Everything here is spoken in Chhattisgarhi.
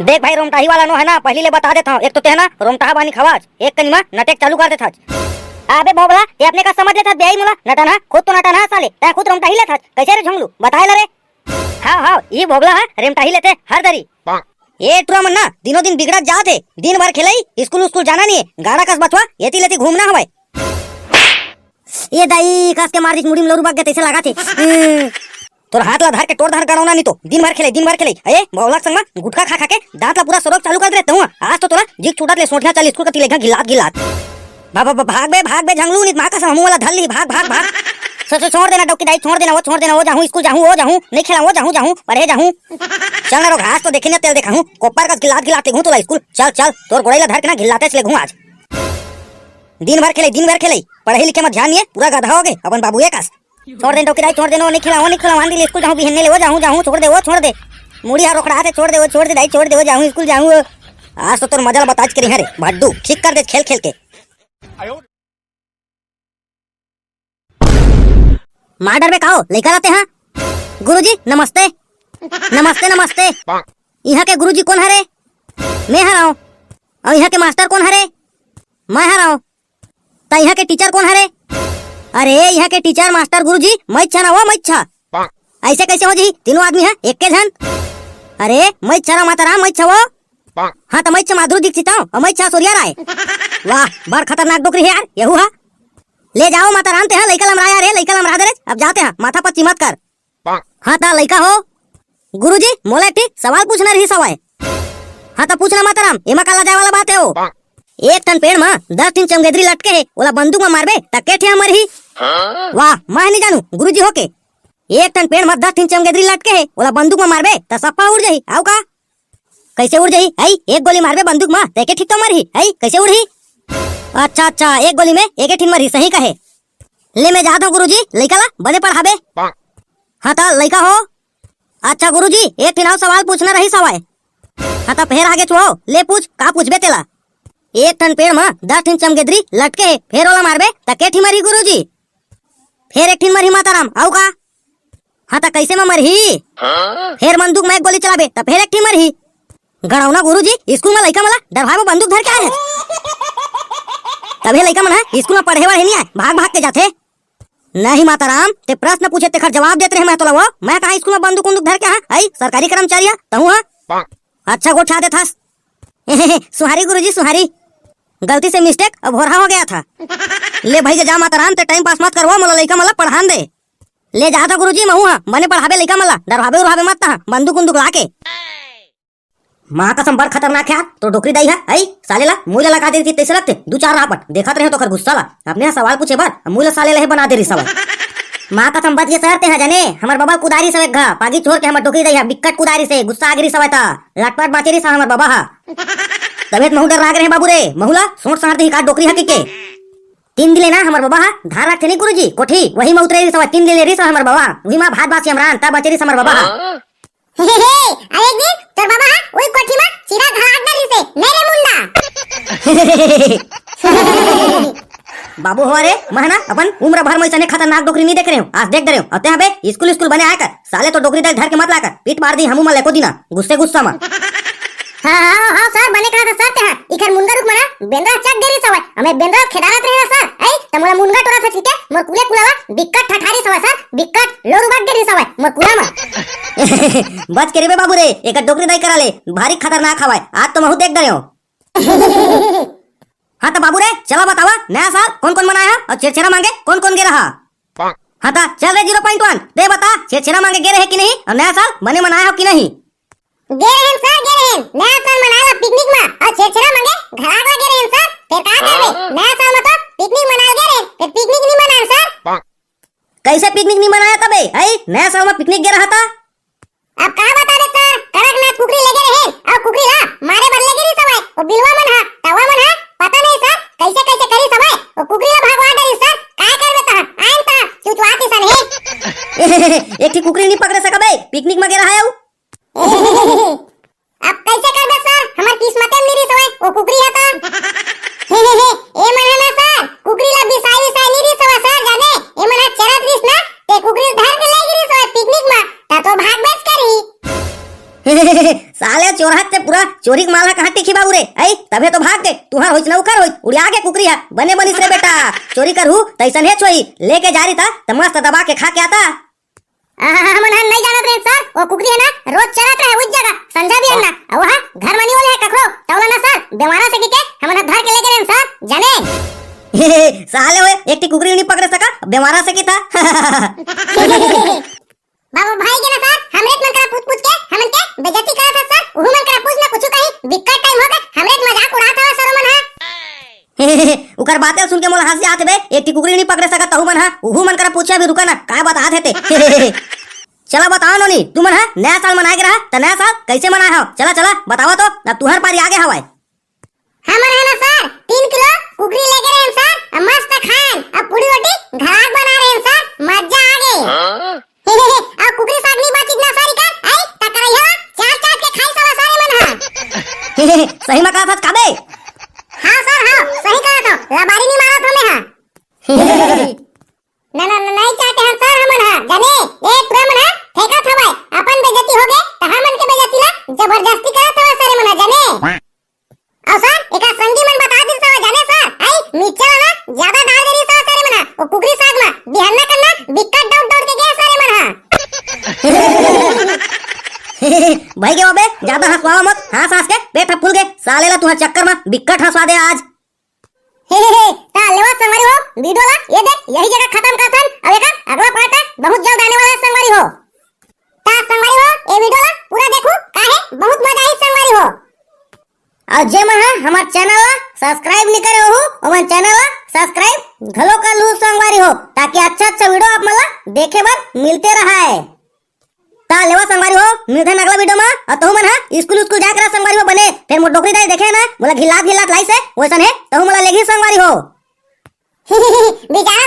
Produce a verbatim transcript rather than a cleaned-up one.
देख भाई, रोमटाही वाला नो हे ना, पहिली ले बता देत हंव, एक तो तें ना रोमटाहा बानी खवाच, एक कनी मा नटेक चालू कर देथच। अबे भोभला, तें अपने का समझ लेथच बे, आई मोला नटनहा, खुद तो नटनहा साले, तें खुद रोमटाही लेथच, कइसे रे झंगलू, बताए ला रे। हाव, हाव, ई भोभला हा रेमटाही लेथे हर दरी। ए टुरा मन ना दिनों दिन बिगड़त जात हे, दिन भर खेलई, स्कूल उस्कूल जाना नइ हे, गाड़ा कस बछवा, एती लेती घूमना हवय। ए दाई, कस के मार दिस, मुड़ी में लौरू बग गे, तइसे लागत हे। हम्म। तोर हाथ ला धर के टोर धर गड़ौना नइ तो, दिन भर खेलई, दिन भर खेलई। ए, भोभला के संग मा गुटखा खा खा के दांत ला पूरा सरोक चालू कर दे रहे तहूं। आज तो तोला जीक छूटत ले सोंठिया चल स्कूल कती लेखा गिलात गिलात। भा-, भा-, भा-, भाग बे, भाग बे, झंगलू, नइ त माँ कसम हमू वाला धर ली, भाग, भाग, भाग। छोड़, छोड़, छोड़ देना, डौकी दाई, छोड़ देना, वो छोड़ देना, वो जाहूं, स्कूल जाहूं, वो जाहूं, नइ खेला, वो जाहूं, जाहूं, पढ़े जाहूं। चल ना रो, घास तो देखे न तेल देखाहूं, कोप्पर कस गिलात गिलात लेगहूं तोला स्कूल। चल, चल, तोर गोड़ई ला धर के ना गिलाते लेगहूं आज। दिन भर खेले, दिन भर खेले, पढ़े लिखे म ध्यान नइ हे, पूरा गधा हो गे अपन बाबू ए कस। छोड़ दे डौकी दाई, छोड़ दे नो, नइ खेला, वो नइ खेला, आंधी ले स्कूल जाहूं, बिहन्ने ले वो जाहूं, जाहूं, छोड़ दे, वो छोड़ दे। मुड़ी हा रोकड़ात हे, छोड़ दे, वो छोड़ दे दाई, छोड़ दे, वो जाहूं, स्कूल जाहूं। आज तो तोर मजा ला बताच के रही रे, भड्डू, ठीक कर दे खेल खेल के। मार डरबे का हो, लइका रहते हा? गुरुजी, नमस्ते। नमस्ते, नमस्ते। इहाँ के गुरुजी कोन हरे? मैं हरंव। अउ इहाँ के मास्टर कोन हरे? मैं हरंव। त इहाँ के टीचर कोन हरे? अरे, इहाँ के टीचर, मास्टर, गुरुजी, मइच्छा ना वो, मइच्छा। अइसे कइसे हो जही? तीनों आदमी हा एक्के झन। अरे, मइच्छा ना माता राम, मइच्छा वो। हाँ, त मइच्छा माधुरी दीक्षित हंव, अउ मइच्छा सोरिया राय। वाह, बड़ खतरनाक डोकरी हे यार, यहू हा। ले जाओ माता राम, तें हा लइका लमराया रे, लइका लमरा दे रे, अब जा तें हा, माथा पच्ची मत कर। हाँ त लइका हो। गुरुजी, मोला एक ठी सवाल पूछना रहिस हवय। हाँ त पूछ ना माता राम, एमा का लजाए वाला बात हे वो? एक ठन पेड़ म दस ठिन चमगेदरी लटके हे, ओला बंदूक म मारबे त के ठिन मरही? वाह, मैं नइ जानू, गुरुजी होके। एक ठन पेड़ म दस ठिन चमगेदरी लटके हे, ओला बंदूक म मारबे त सप्पा उड़ जाही, अउ का? कइसे उड़ जाही? अई, एक गोली मारबे बंदूक म, त एके ठिन तो मरही। अई, कइसे उड़ही? अच्छा, अच्छा, एक गोली में एके ठिन मरही, सही कहे। ले, मैं जात हंव गुरुजी, लइका ला बने पढ़ाबे। हाँ त लइका हो। अच्छा गुरुजी, एक ठिन अउ सवाल पूछना रहिस हवय। हाँ त फेर आगे छुआओ, ले पूछ, का पूछबे तेला? एक ठन पेड़ म दस ठिन चमगेदरी लटके हे, फेर ओला मारबे त के ठिन मरही गुरुजी? फेर एक ठिन मरही माता राम, अउ का? हाँ, त कइसे म मरही? फेर बंदूक म एक गोली चलाबे, त फेर एक ठिन मरही। गड़ौना गुरुजी, स्कूल म लइका मन ला डरवाए बर बंदूक धर के आए हे। तभे लइका मन ह स्कूल म पढ़े वढ़े नइ आए, भाग भाग के जाथे। नहीं माता राम, तें प्रश्न पूछे तेखर जवाब देत रहे मैं तोला वो, मैं कहाँ स्कूल म बंदूक उंदूक धर के हा? अई, सरकारी कर्मचारी हा, तहूं हा। अच्छा गोठिया देथस। सुहारी गुरुजी, सुहारी। गलती से mistake, अब होरहा हो गया था। ले भई जा माता राम, तें time pass मत करवा, मोला लइका मन ला पढ़ान दे। ले जात हंव गुरुजी, महूं हा, बने पढ़ाबे लइका मन ला, डरवाबे उरवाबे मत तहां, बंदूक उंदूक लाके। माँ कसम बड़ खतरनाक हे यार, तोर डोकरी दाई हा, अई, साले ला, मुई ला लगा दे रही तइसे लगथे, दू चार रापट, देखत रहे तोखर गुस्सा ला, अपने हा सवाल पूछे बर, मुई ला साले ला हे बना दे रही सवाल। माँ कसम बच गे सर, तें हा जाने, हमर बबा कुदारी सवे घा, पागी छोर के हमर डोकरी दाई हा, बिक्कट कुदारी से, गुस्सा आगे रही सवे ता, लटपट बाचे रही सा हमर बबा हा। तभे त महूं डर्रा गे रहें बाबू रे, महूं ला सोंट साट दिही का डोकरी हा कहिके। तीन दिन ले ना हमर बबा हा धान राखथे नी गुरुजी, कोठी, वही म उतरे रिहिस हवय, तीन दिन ले रिहिस हवय हमर बबा, उही म भात बासी अमरान, तब बचे रिहिस हमर बबा हा। हे, हे, हे, अरे एक दिन तोर बबा हा उही कोठी म चिरा घला के डरिस हे, नहीं रे मुंडा। बाबू हो रे, मैं ना अपन उम्र भर म अइसने खतरनाक डोकरी नहीं देखे रहेंव, आज देख डरेंव। अउ तें हा बे, स्कूल स्कूल बने आए कर, साले तोर डोकरी दाई धर के मत लाकर, पीट मार दिही हमू मन ला एको दिना, गुस्से गुस्सा म। हाँ, हाँ, हाँ, सर, बने कहा था सर, तें हा, इखर मुनगा रुख म ना, बेंदरा चघ गे रिहिस हवय, अउ मैं बेंदरा खेदारत रहेंव ना सर, अई, त मोला मुनगा टोरत हस कहिके, मोर कुले कुला ला, बिक्कट ठठारिस हवय सर, बिक्कट, लोर उबक गे रिहिस हवय, मोर कुला म। बच के रहिबे बाबू रे, एकर डोकरी दाई करा ले, भारी खतरनाक हवय, आज तो महूं देख डरेंव। हाँ त बाबू रे, चला बतावा, नया साल कोन कोन मनाए हा अउ छेरछेरा मांगे कोन कोन गे रहा? हाँ त चल रे zero point one, तें बता, छेरछेरा मांगे गे रहे कि नहीं अउ नया साल बने मनाए हो कि नहीं? गे रहेन सर, गे रहेन, नया साल मनाए ला पिकनिक म अउ छेरछेरा मांगे घला घला गे रहेन सर। फेर का करबे, नया साल म तो पिकनिक मनाए गे रहेन, फेर पिकनिक नी मनाएन सर। कइसे पिकनिक नी मनाया तबे? अई, नया साल म पिकनिक गे रहा ता? अब का बता दे सर, कड़कनाथ कुकरी लेगे रहेन, अउ कुकरी ला मारे बर लेगे रिहिस हवय, ओ बिलवा मन हा, तवा मन हा, पता नहीं सर, कइसे कइसे करिस हवय, ओ कुकरी ला भगवा डरिस सर, काय करबे तहां, आएन ता, चुचुआत इसन हे। एक ठी कुकरी नी पकड़े सकबे, पिकनिक म गे रहा अउ। अब कइसे करबे सर, हमर किस्मते म नी रिहिस हवय, ओ कुकरी हा ता। हे, हे, हे, ए मन हा ना सर, कुकरी ला बिसाए विसाए नी रिहिस हवय सर, जाने, ए मन हा चरत रिहिस ना, ते कुकरी ला धर के ले गे रिहिस हवय पिकनिक म, त तो भागबेच करही। साले चोरहा ते पूरा चोरी के माल ह कहाँ टिकही बाबू रे? अई, तभे तो भाग गे। तुहर होइच न उखर होइच, उड़िया गे कुकरी ह। बने बनिस रे बेटा, चोरी करहू तइसन हे छोई। लेके जा रही था त मस्त दबा के खा के आता। आहा, हमन ह नहीं जानत रहे सर, वो कुकरी है ना, रोज चरत रहे उस जगह, संझा भी है ना, और वहाँ घर मनी वाले है कखरो, तौला ना सर, बेमारा से के हमन ह धर के लेके रहे सर, जाने। साले ओए, एक ठी कुकरी नहीं पकड़े सका, बेमारा से की था। बाबू भाई के ना सर, हमरे मन करा पूछ पूछ के हमन के बेइज्जती करत है सर, उहू मन करा पूछ ना कुछ कहीं, बिक्कट टाइम हो गए, हमरे मजाक उड़ात हवे सर मन हा। उकर बातें सुन के मोला हंसी आत बे, एक ठी कुकरी नहीं पकड़े सकत तहू मन हा, उहू मन करा पूछे अभी रुका ना, काय बतात हे ते। चला बताओ नोनी, तुमन हा नया साल मनाए के रहा, त नया साल कैसे मनाए हो? चला चला बताओ तो, अब तुहर पारी आगे हवाए। हमन है ना सर, तीन किलो कुकरी लेके रहे सर, अब मस्त खाएन, अब पूरी रोटी घराक बना रहे सर, मजा आ गए। हाँ? अब कुकरी साग नहीं बाचिस ना सर, इकर आई तकरैया चाट चाट के खाई सब सारे मन हा। सही में कहत हस काबे? हाँ सर, हाँ, सही कहत हो, लबारी नहीं मारत हमें हा। ना ना ना, नहीं चाटे हन सर हमन हा, जाने, ए तुरा मन हा फेंकत हवाए, अपन बेइज्जती हो गए, त हमन के बेइज्जती ला जबरदस्ती करत हवा सारे मन हा, जाने। अउ सर, एकर संगी मन बता दिस हवय जाने सर, आई मिर्चा ला ना ज्यादा डाल दे रही सर सारे मन हा। ओ कुकरी साग मा बिहन्ना कन्ना बिक्कट दौड़ दौड़ के गए सारे मन हा। भाई के बाबे, ज्यादा हंसवावा मत, हंस हंस के पेट ह फूल गए। साले ला तुहर चक्कर मा बिक्कट हंसवा दे आज। हे हे हे, ता लेवा संगवारी हो, वीडियो ला ये देख यही जगह खत्म करथन। अब एकर अगला पार्ट बहुत जल्द आने वाला है संगवारी हो। ता संगवारी हो, ये वीडियो ला पूरा देखू, काहे बहुत मजा आई संगवारी हो। अउ जे मन ह हमर चैनल ला सब्सक्राइब नइ करे हो, ओमन चैनल ला सब्सक्राइब घलो कर लू संगवारी हो, ताकि अच्छा अच्छा वीडियो आप मन ला देखे बर मिलते रहय। ता लेवा संगवारी हो, मिलथन अगला वीडियो मा। अउ तहू मन ह स्कूल स्कूल जाके रह संगवारी हो बने, फेर मोर डोकरी दाई देखे ना, मोला घिल्लात घिल्लात लाइस हे, वैसन हे तहू मोला लेगही संगवारी हो। बेचारा